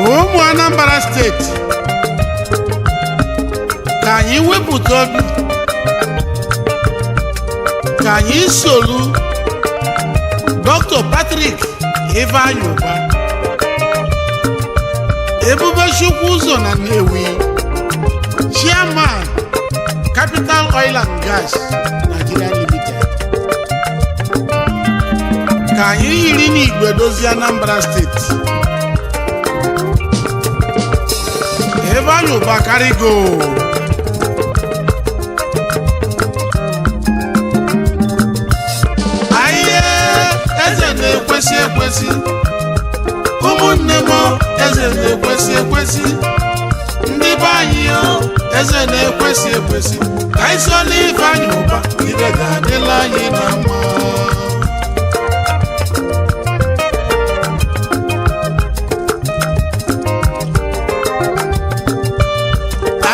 Ụmụ Anambra Steeti, ka anyị wepụta obi ka anyị solu Dr. Patrick Ifeanyi Uba, Ebube Chukwu ụzọ na Nnewi, Chairman, Capital Oil and Gas Nigeria Limited, ka anyị yiri n'igwe dozie Anambra Steeti. Ifeanyi Uba karigo. Anyị eze na-ekwesị ekwesị, ụmụnne m, eze na-ekwesị ekwesị, ndị be anyị o, eze na-ekwesị ekwesị, ka anyị sola Ifeanyi Uba, ibe ga-adịla anyị na mma.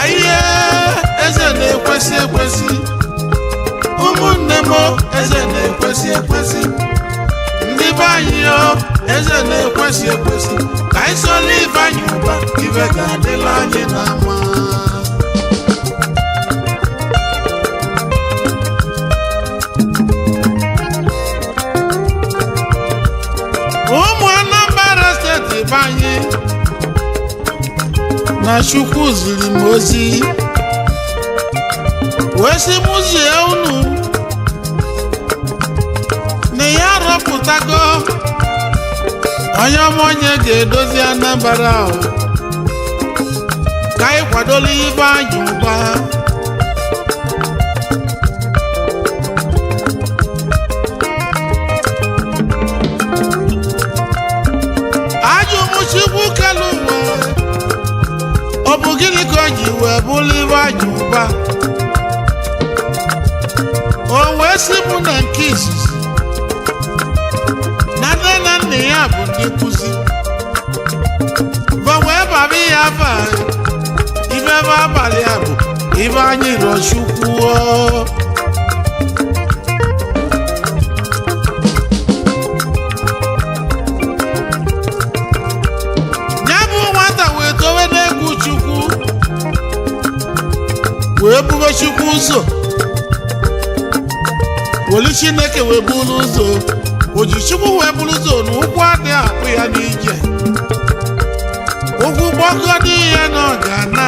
Anyị eze na-ekwesị ekwesị, ụmụnne m, eze na-ekwesị ekwesị, ndị be anyị o, eze na-ekwesị ekwesị, ka anyị sola Ifeanyi Uba, ibe ga-adịla anyị na mma. Ụmụ Anambra Steeti be anyị, na Chukwu ziri m ozi wee sị mụ zie unu na ya arọpụtago onye ọma, onye ga-edozi Anambra ahụ, ka anyị kwadola Ifeanyi Uba. Ajụ m Chukwu kelu ụwa, ọ bụ gịnị ka o ji wee bụrụ Ifeanyi Uba? O wee sị mụ na nke izizi, na nne na nna ya bụ ndị nkụzi, ba wee baba ya afa ife ebe abalị a bụ Ifeanyi Rochukwu. Ya bụ nwata wee towe n'egwu Chukwu, wee bube Chukwu ụzọ, welu Chineke wee buru ụzọ, oji Chukwu wee buru ụzọ, na ụkwụ adịghị akpụ ya n'ije, ụkwụ gbọgọdị ya na ọ ga-ana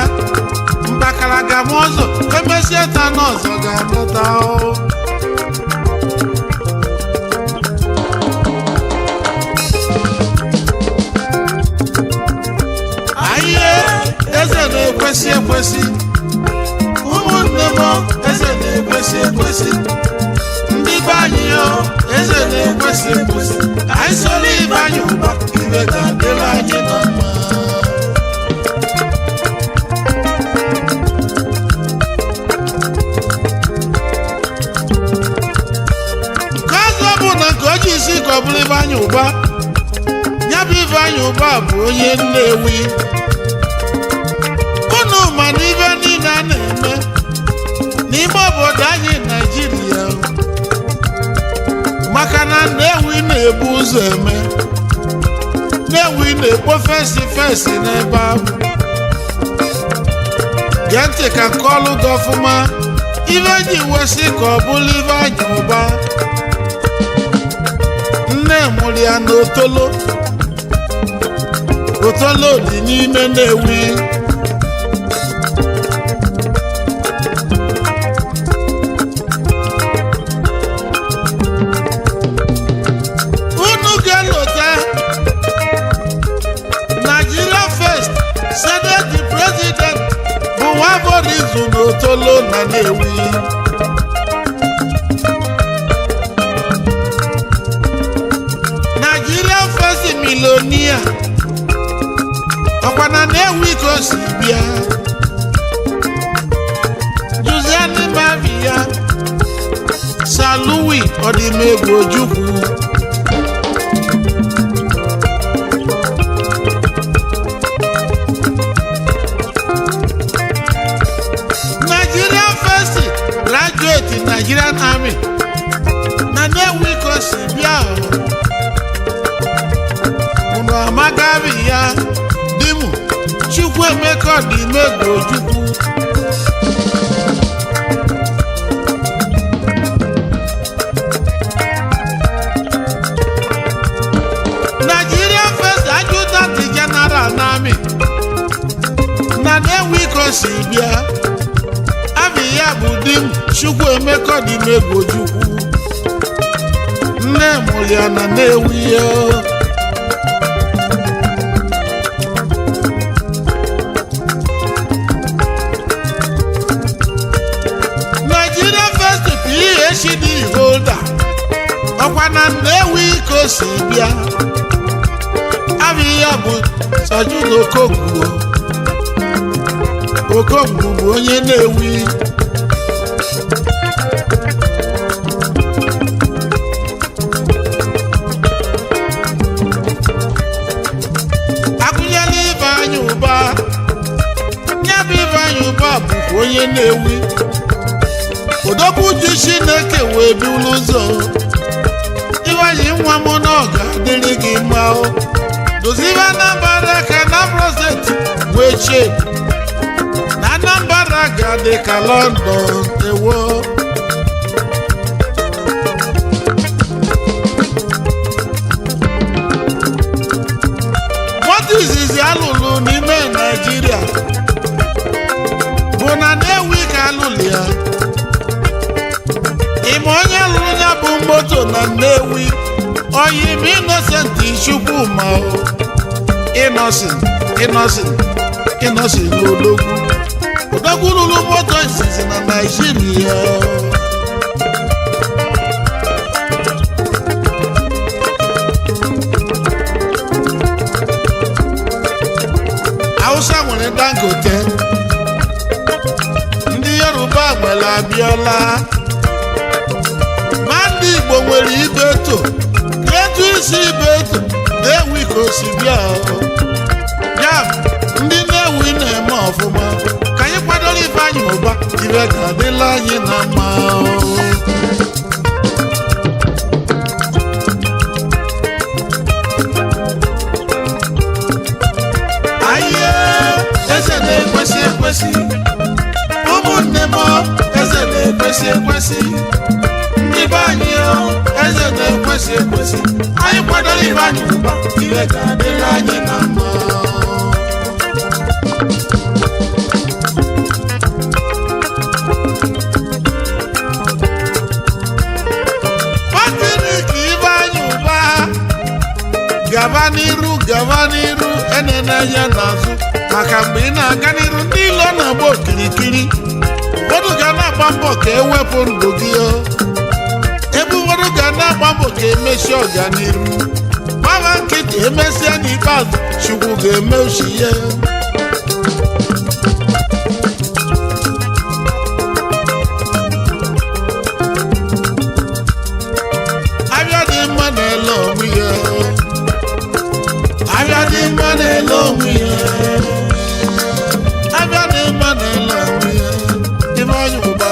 mbakara ma ọzọ emesie ta na ọzọ ga-anata o. Anyị eze na-ekwesị ekwesị, ụmụnne m, eze na-ekwesị ekwesị, ndị be anyị o, eze na-ekwesị ekwesị, anyị sola Ifeanyi Uba, ibe ga-adịrị anyị na mma. Nke ọzọ bụ na nke o ji isi ka ọ bụrụ Ifeanyi Uba, ya bụ Ifeanyi Uba bụ onye Nnewi. Unu ma na ibe niile a na-eme n'ime obodo anyị Naijiria, maka na Nnewi na-ebu ụzọ eme, Nnewi na-ekpo fesi fesi n'ebe ahụ. Gee ntị ka nke ọlụ gị ọfụma. Ife ji wesị ka ọ bụrụ Ifeanyi Uba, nne mụrụ ya na Otolo. Otolo dị n'ime Nnewi. Unu ga-elote Nigeria first Senate President bụ Nwaborizu na Otolo na Nnewi. Nigeria first millionaire, ọkwa na Nnewi ka o si bịa. Jụzianụ Ọdịmegwu Ojukwu. Nigerian first graduate in Nigerian Army na Nnewi ka o si bịa o. Unu amagabi ya di m Chukwuemeka Ọdịmegwu Ojukwu. Nigerian first adjutant general n'army na Nnewi ka o si bịa. Abị ya bụ di m Chukwuemeka Ọdịmegwu Ojukwu. Nne mụrụ ya na Nnewi ya. Nigeria first PhD holder, ọkwa na Nnewi ka o si bịa. Abị ya bụ Sajid Okongwu. Okongwu bụ onye Nnewi. Agụnyela Ifeanyị Ụba, ya bụ Ifeanyị Ụba bụkwa onye Nnewi. Odogwu ji Chineke wee buru ụzọ. Ifeanyị nwa m na ọ ga-adịrị gị mma o. Dozibe Anambra ka Anambra Steeti wee chie na Anambra ga-adị ka London ewo. Moto izizi alụlụ n'ime Naịjirịa bụ na Nnewi ka alụlụ ya. Ịma onye lụrụ ya bụ moto na Nnewi? Oyim Innocent Chukwuma o. Innocent, Innocent, Innocent Odogwu. Odogwu lụrụ moto izizi na Naịjirịa. Hausa nwere Dangote, ndị Yoruba nwere Abiola, ma ndị Igbo nwere Ibeto. Etu isi Ibeto na-ewi ka o si bịa o. Ya bụ, ndị Nnewi na-eme ọfụma, ka anyị kwadoro Ifeanyị Ụba, ibe ga-adịla anyị na mma o. Aye, eze na-ekwesị ekwesị. Ụmụnne m, eze na-ekwesị ekwesị. Ndị be anyị o, eze na-ekwesị ekwesị. Anyị kwadoro Ifeanyị Ụba, ihe ga-adịrị anyị na mma. Patrick Ifeanyị Ụba, gaba n'iru, gaba n'iru, enene anya n'azụ, maka mgbe ị na-aga n'iru, ndị ilo na-agba okirikiri. Ụfọdụ ga na-agba mbọ ka ewepụ ndụ gị o. Ebe ụfọdụ ga na-agba mbọ ka emesi ọganiru gbaba nkịtị, emesịa n'ikpeazụ Chukwu ga-eme uche ya. Abịa dị mma na-ele onwe ya. Abịa dị mma na-ele onwe ya. Abịa dị mma na-ele onwe ya. Ifeanyị Ụba.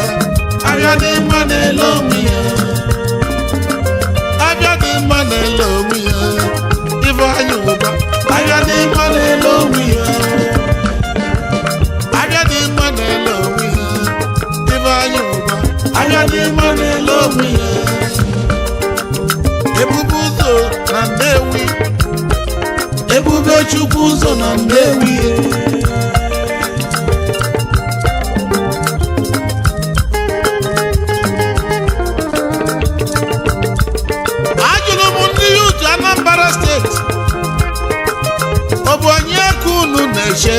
Abịa dị mma na-ele onwe ya. Abịa dị mma na-ele onwe ya. Ifeanyị Ụba. Abịa dị mma na-ele onwe ya. Abịa dị mma na-ele onwe ya. Ifeanyị Ụba. Abịa dị mma na-ele onwe ya. Ebube ụzọ na Nnewi. Ebube Chukwu ụzọ na Nnewi. Ajụrụ m ndị youth Anambra Steeti, ọ bụ onye ka unu na-eche?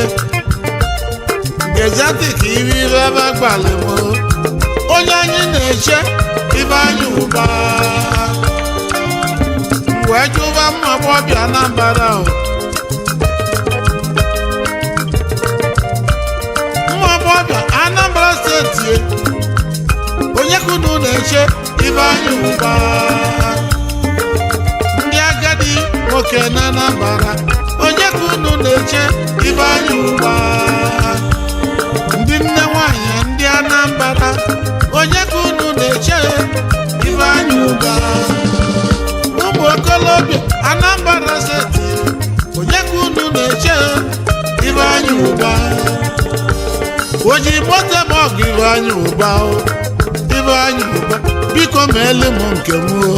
Gezatik iri ebe agbalị m, onye anyị na-eche Ifeanyị Ụba. Wee jụba mma agbọbịa Anambra o. Mma agbọbịa Anambra Steeti e, onye ka unu na-eche? na-eche? Ifeanyị Ụba. Ndị agadi nwoke na Anambra, onye ka unu na-eche? Ifeanyị Ụba. Ndị nne nwanyị, ndị Anambra, onye ka unu na-eche? Ifeanyị Ụba. Ụmụ okolobịa Anambra Steeti, onye ka unu na-eche? Ifeanyị Ụba. Oji moto ma ọgụ, Ifeanyị Ụba o, Ifeanyị Ụba, biko meelu m nke m o.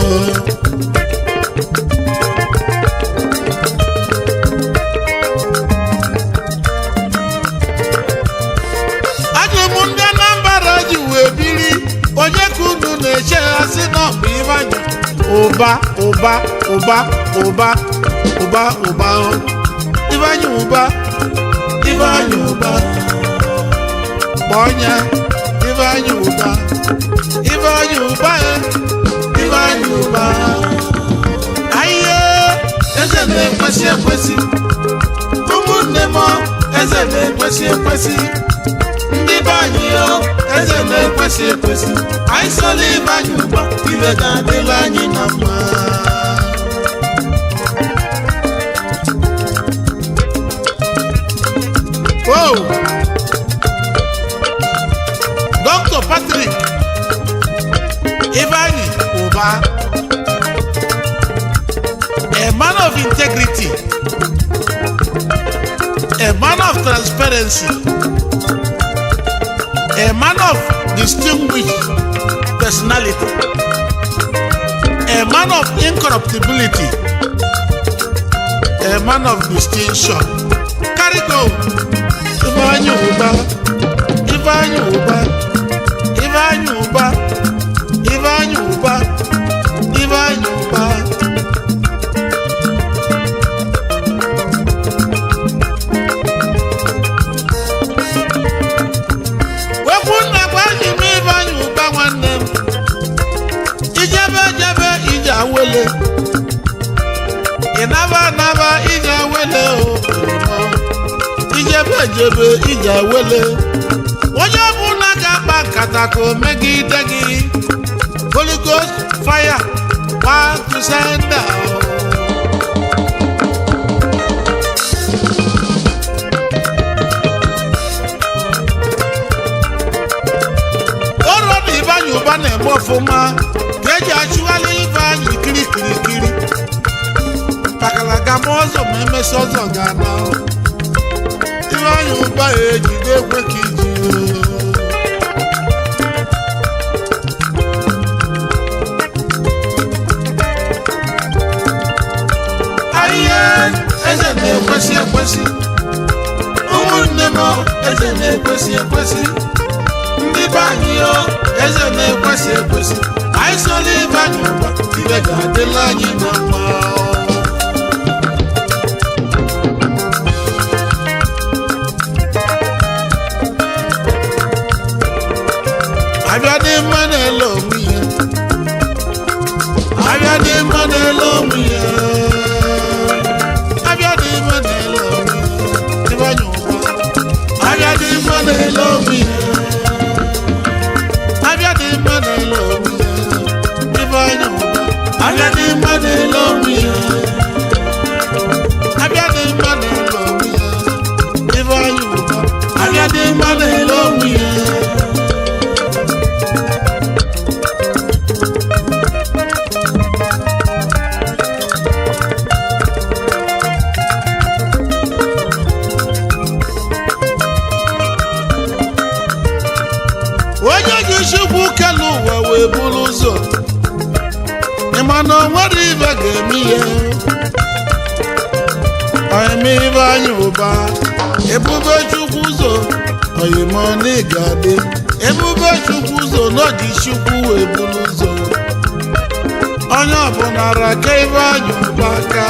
Ajụ m ndị Anambra ji wee biri, onye ka unu na-eche? Ha sị na ọ bụ Ifeanyị Ụba. Ụba, Ụba, Ụba, Ụba, Ụba o. Ifeanyị Ụba, Ifeanyị Ụba, kpọọ ya Ifeanyị Ụba, Ifeanyị Ụba e, Ifeanyị Ụba. Ahịa eze na-ekwesị ekwesị, ụmụnne m, eze na-ekwesị ekwesị, ndị be anyị o, eze na-ekwesị ekwesị. Anyị sola Ifeanyị Ụba, ibe ga-adịla anyị na mma. Oh, Dr. Patrick Ifeanyi Uba, a man of integrity, a man of transparency, a man of distinguished personality, a man of incorruptibility, a man of distinction. Carry go, Ifeanyi Uba, Ifeanyi Uba, Ifeanyi Uba, Ifeanyi Uba, Ifeanyi Uba. Wekwu nna gwa anyị m, Ifeanyi Uba nwanne m, ijebe ejebe ije awele, ịnaba anaba ije awele o, ijebe ejebe ije awele. Onye ọbụla ga-akpa nkata ka o megide gị, Holy Ghost fire, back to sender o. Ọrụ na Ifeanyị Ụba na-eme ọfụma ka eji achụgharị Ifeanyị kiri kiri kiri pakalaga, ma ọzọ ma emesịa ọzọ ga-ana. Ifeanyị Ụba ejide ekwe ka iji o. Ahịa eze na-ekwesị ekwesị, ụmụnne m, eze na-ekwesị ekwesị, ndị be anyị o, eze na-ekwesị ekwesị. Anyị sola Ifeanyị Ụba, ibe ga-adịla anyị na mma. Abịa dị mma na-ele onwe ya, abịa dị mma na-ele onwe ya, abịa dị mma na-ele onwe ya, Ifeanyị Ụba. Abịa dị mma na-ele onwe ya, abịa dị mma na-ele onwe ya, Ifeanyị Ụba. Abịa dị mma na-ele onwe ya, abịa dị mma na-ele onwe ya, Ifeanyị Ụba. Abịa dị mma na-ele onwe ya. Onye ji Chukwu kelu ụwa wee buru ụzọ, ịma na o nwere ibe ga-eme ihe eme. Ifeanyị Ụba, ebube Chukwu ụzọ, oyimona ga-adị. Ebube Chukwu ụzọ n'oji Chukwu wee buru ụzọ, onye ọbụla raka Ifeanyị Ụba aka.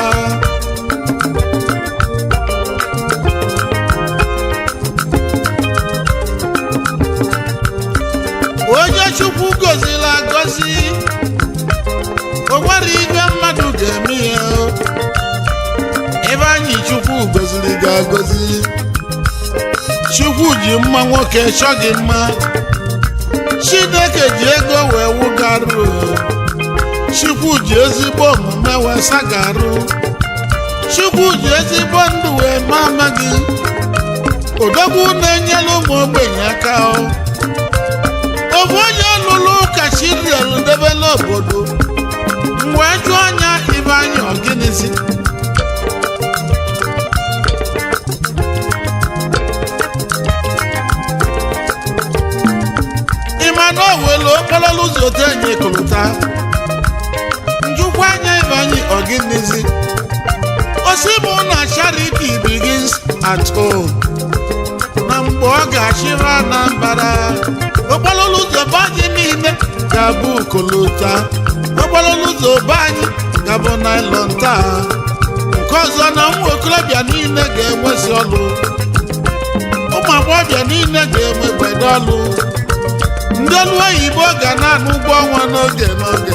Onye Chukwu goziri agọzi, o nwere ibe mmadụ ga-eme ya. Ebe anyị Chukwu goziri ga-agọzi, Chukwu ji mma nwoke chọọ gị mma. Chineke ji ego wee wụgarụ. Chukwu ji ezigbo omume wee sagarụ. Chukwu ji ezigbo ndụ wee maa ama gị. Odogwu na-enyere ụmụ ogbenye aka o. Ofu onye lụrụ ụka chiriel debela obodo. M wee jụọ anya ibe anyị ọgịnịzi. Ịma na o welu okporo ụzọ tenye kụrụta. Njụkwa anya ibe anyị ọgịnịzi. Osi mụ na charity begins at home. Na mgbe ọ ga-achịrị Anambra, okporo ụzọ be anyị niile ga-abụ kolota. Okporo ụzọ be anyị ga-abụ nylon taa. Nke ọzọ, na ụmụ okorobịa niile ga-enwezi ọlụ, ụmụ agbọghọbịa niile ga-enwe gbede ọlụ, ndị ọlụ oyibo ga na-anụ ụgwọ ọnwa n'oge n'oge,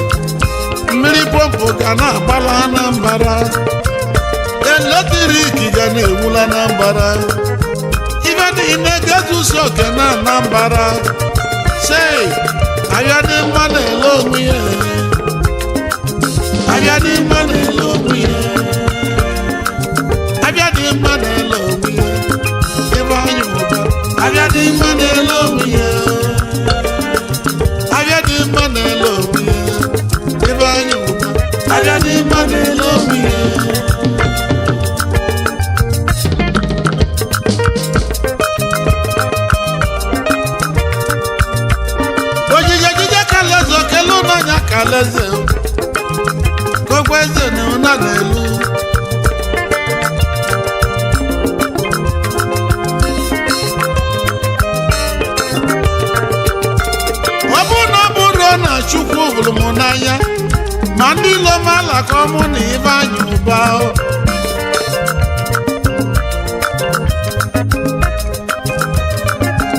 mmiri pọmpụ ga na-agbala Anambra, eletrik ga na-ewula Anambra, ife niile ga-ezusi oke na Anambra. Sei abịa dị mma na-ele onwe ya, abịa dị mma na-ele onwe ya, abịa dị mma na-ele onwe ya. Ebe anyị ụba, abịa dị mma na-ele onwe ya, abịa dị mma na-ele onwe ya. Ebe anyị ụba, abịa dị mma na-ele onwe ya. Ojije jije kaleze okele ụnanya kaleze kogbo eze na ụna na-elu. Ọ bụrụ na ọ bụrụ na Chukwu hụrụ m n'anya, ma ndị ilo m alakọ mụ na ibe anyị ụba o.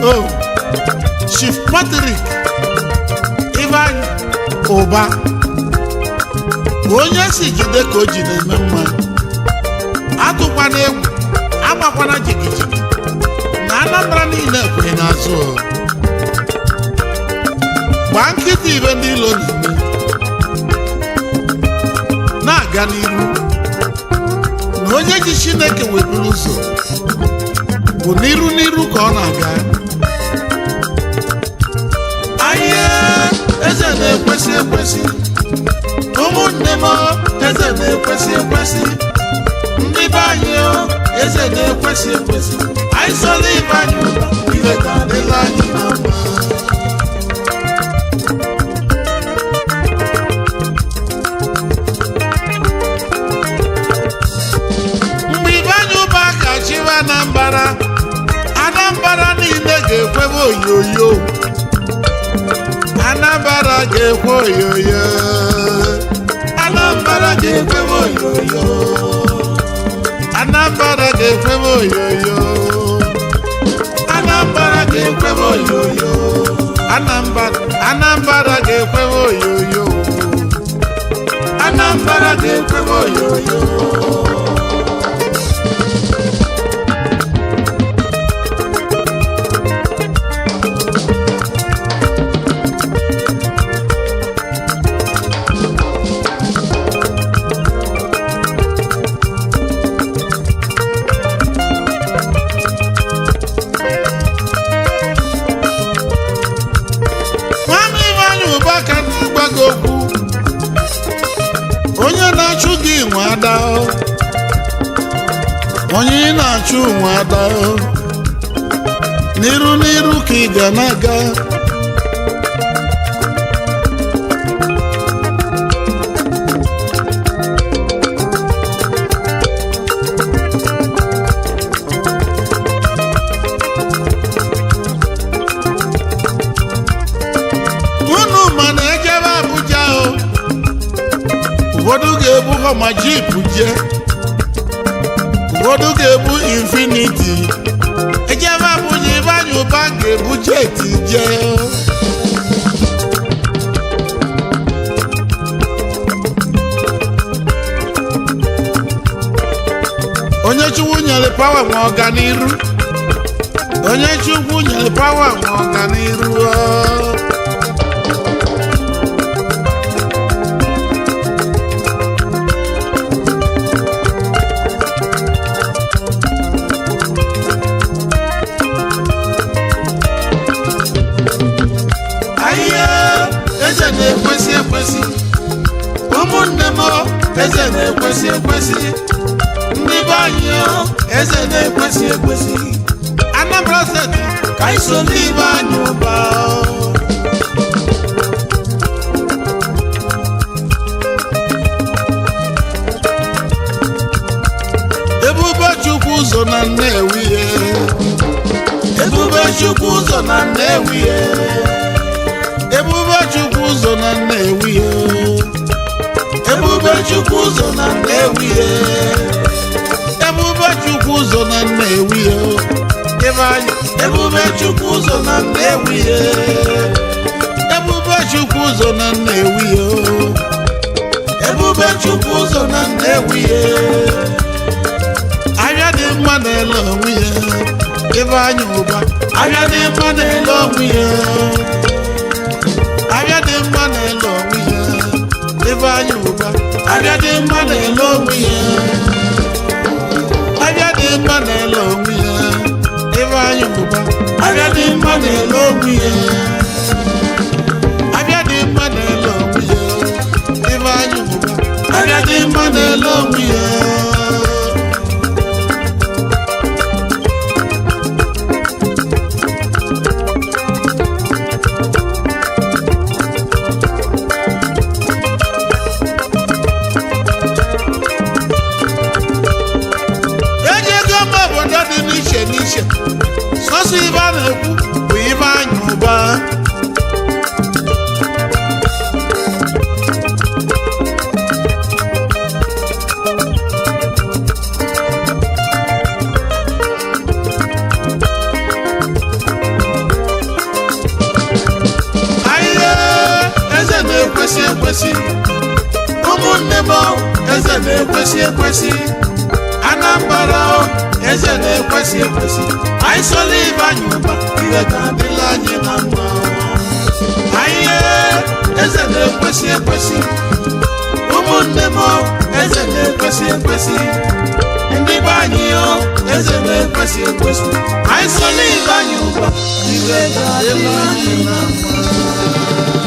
O Chief Patrick Ifeanyị Ụba, onye si jide ka o ji na-eme mma. Atụkwana egwu, agbakwana jigijigi na Anambra niile kwenye n'azụ o. Gbaa nkịtị, ibe ndị ilo na-eme na-aga n'iru na onye ji Chineke weburu ụzọ bụ n'iru n'iru ka ọ na-aga. Anyị eze na-ekwesị ekwesị, ụmụnne m, eze na-ekwesị ekwesị, ndị be anyị, eze na-ekwesị ekwesị. Anyị sọrọ ibe anyị ụba, ibe ga-adịla anyị na mma. Mgbe Ifeanyị Ụba ga-achịwa Anambra, Anambra niile ga-ekwebe oyoyo. Anambra ga-ekwe oyoyo. Anambra ga-ekwebe oyoyo. Anambra ga-ekwebe oyoyo. Anambra ga-ekwebe oyoyo. Anambra, Anambra ga-ekwebe oyoyo. Anambra ga-ekwebe oyoyo. Nwanne Ifeanyị Ụba, ka na-agwa gị okwu, onye na-achụ gị nwe ada o. Onye ị na-achụ nwe ada o. N'iru n'iru ka ị ga na-aga. Unu ma na ejebe Abuja o, ụfọdụ ga-ebu Hummer jeep jee, ụfọdụ ga-ebu Infiniti ejebe Abuja. Ifeanyị Ụba ga-ebu jet jee. Onye Chukwu nyere power nwe ọganiru. Onye Chukwu nyere power nwe ọganiru o. Eze na-ekwesị ekwesị. Ụmụnne m, eze na-ekwesị ekwesị. Ndị be anyị, eze na-ekwesị ekwesị. Anambra Steeti, ka anyị so n'ibe anyị ụba. Ebube Chukwu ụzọ na Nnewi ye. Ebube Chukwu ụzọ na Nnewi ye. Ebube Chukwu ụzọ na Nnewi ye. Ebube Chukwu ụzọ na Nnewi ye. Ebube Chukwu ụzọ na Nnewi ye. Ebe anyị. Ebube Chukwu ụzọ na Nnewi ye. Ebube Chukwu ụzọ na Nnewi ye. Ebube Chukwu ụzọ na Nnewi ye. Ahịa dị mma na-ele onwe ya. Ebe anyị ụba. Ahịa dị mma na-ele onwe ya. Ahịa dị mma na-ele onwe ya. Ebe anyị ụba. Ahịa dị mma na-ele onwe ya. Ahịa dị mma na-ele onwe ya. Ebe anyị ụba. Ahịa dị mma na-ele onwe ya. Ahịa dị mma na-ele onwe ya. Ebe anyị ụba. Ahịa dị mma na-ele onwe ya. Eji ego mba obodo dị n'iche n'iche, sọsọ ibe a na-ekwu bụ ibe anyị ụba. Ahịa eze na-ekwesị ekwesị. Ụmụnne m, eze na-ekwesị ekwesị. Anambra, eze na-ekwesị ekwesị. Anyị sola ibe anyị ụba, ihe ga-adịla anyị na mma. Anyị eze na-ekwesị ekwesị. Ụmụnne m, eze na-ekwesị ekwesị. Ndị be anyị, eze na-ekwesị ekwesị. Anyị sola ibe anyị ụba, ihe ga-adịla anyị na mma.